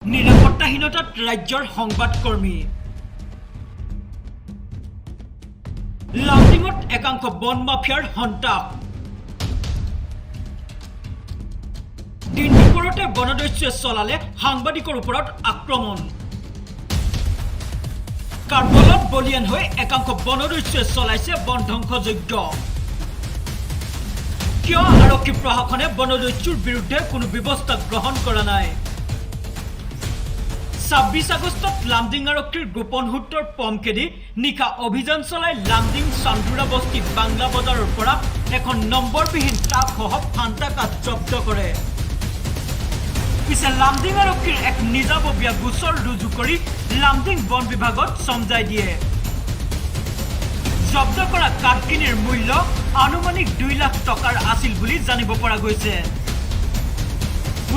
নিৰাপত্তাহীনতাত ৰাজ্যৰ সংবাদকৰ্মী। লামডিঙত একাংশ বন মাফিয়াৰ সন্ত্ৰাস। দিন দুপৰতে বনদস্যুৱে চলালে সাংবাদিকৰ ওপৰত আক্ৰমণ। কাৰ্বলত বলিয়ান হৈ একাংশ বনদস্যুৱে চলাইছে বন ধ্বংসযজ্ঞ। কিয় আৰক্ষী প্ৰশাসনে বনদস্যুৰ বিৰুদ্ধে কোনো ব্যৱস্থা গ্ৰহণ কৰা নাই? 26 আগষ্টত লামডিং আৰক্ষীৰ গোপন সূত্ৰৰ পম খেদি নিশা অভিযান চলাই লামডিং চান্দুৰা বস্তি বাংলা বজাৰৰ পৰা এখন নম্বৰবিহীন ট্ৰাকসহ ফান্টা কাঠ জব্দ কৰে। পিছে লামডিং আৰক্ষীৰ এক নিজাববীয়া গোচৰ ৰুজু কৰি লামডিং বন বিভাগত চমজাই দিয়ে। জব্দ কৰা কাঠখিনিৰ মূল্য আনুমানিক 2 লাখ টকাৰ আছিল বুলি জানিব পৰা গৈছে।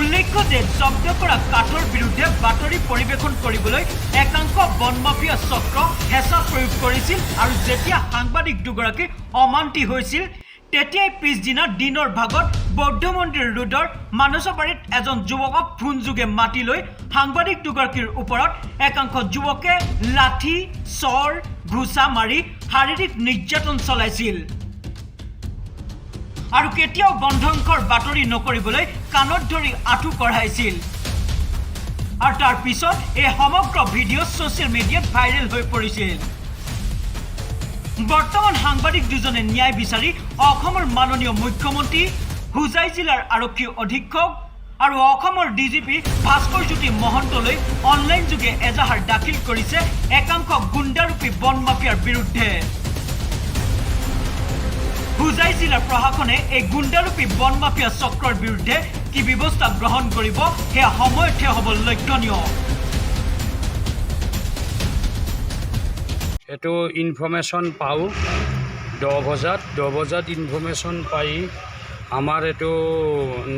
উল্লেখ্য যে জব্দ কৰা কাঠৰ বিৰুদ্ধে বাতৰি পৰিৱেশন কৰিবলৈ একাংশ বন মাফিয়া চক্ৰ হেঁচা প্ৰয়োগ কৰিছিল আৰু যেতিয়া সাংবাদিক দুগৰাকী অমান্তি হৈছিল, তেতিয়াই পিছদিনা দিনৰ ভাগত বৌদ্ধ মন্দিৰ ৰোডৰ মানসবাৰীত এজন যুৱকক ফোনযোগে মাতি লৈ সাংবাদিক দুগৰাকীৰ ওপৰত একাংশ যুৱকে লাঠি, চৰ, ঘোচা মাৰি শাৰীৰিক নিৰ্যাতন চলাইছিল আৰু কেতিয়াও বনধ্বংসৰ বাতৰি নকৰিবলৈ কাণত ধৰি আঁঠু কঢ়াইছিল। আৰু তাৰ পিছত এই সমগ্ৰ ভিডিঅ' ছ'চিয়েল মিডিয়াত ভাইৰেল হৈ পৰিছিল। বৰ্তমান সাংবাদিক দুজনে ন্যায় বিচাৰি অসমৰ মাননীয় মুখ্যমন্ত্ৰী, হোজাই জিলাৰ আৰক্ষী অধীক্ষক আৰু অসমৰ ডিজিপি ভাস্কৰ জ্যোতি মহন্তলৈ অনলাইন যোগে এজাহাৰ দাখিল কৰিছে একাংশ গুণ্ডাৰূপী বন মাফিয়াৰ বিৰুদ্ধে। হোজাই জিলাৰ প্ৰশাসনে এই গুণ্ডাৰূপী বন মাফিয়া চক্ৰৰ বিৰুদ্ধে কি ব্যৱস্থা গ্ৰহণ কৰিব, সেয়া সময়তহে হ'ব লক্ষণীয়। এইটো ইনফৰ্মেশ্যন পাওঁ 10 বজাত। 10 বজাত ইনফৰ্মেশ্যন পাই আমাৰ এইটো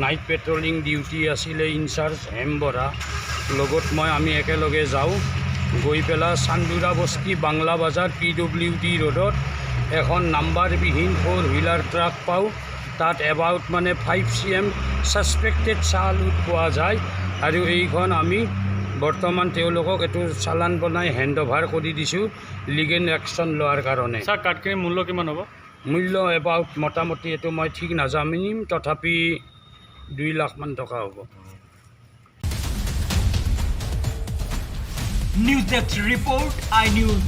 নাইট পেট্ৰলিং ডিউটি আছিলে, ইনচাৰ্জ হেম বৰা লগত মই, আমি একেলগে যাওঁ। গৈ পেলাই চান্দুৰা বস্তি বাংলা বজাৰ পিডব্লিউডি ৰোডত এখন নাম্বাৰবিহীন ফ'ৰ হুইলাৰ ট্ৰাক পাওঁ। তাত এবাউট মানে 5 CM suspected sandalwood পোৱা যায় আৰু এইখন আমি বৰ্তমান তেওঁলোকক এইটো চালান বনাই হেণ্ড অভাৰ কৰি দিছোঁ লিগেল একশ্যন লোৱাৰ কাৰণে। ছাৰ, কাঠখিনিৰ মূল্য কিমান হ'ব? মূল্য এবাউট মোটামুটি এইটো মই ঠিক নাজানিম, তথাপি 2 লাখমান টকা হ'ব। News desk report, I news.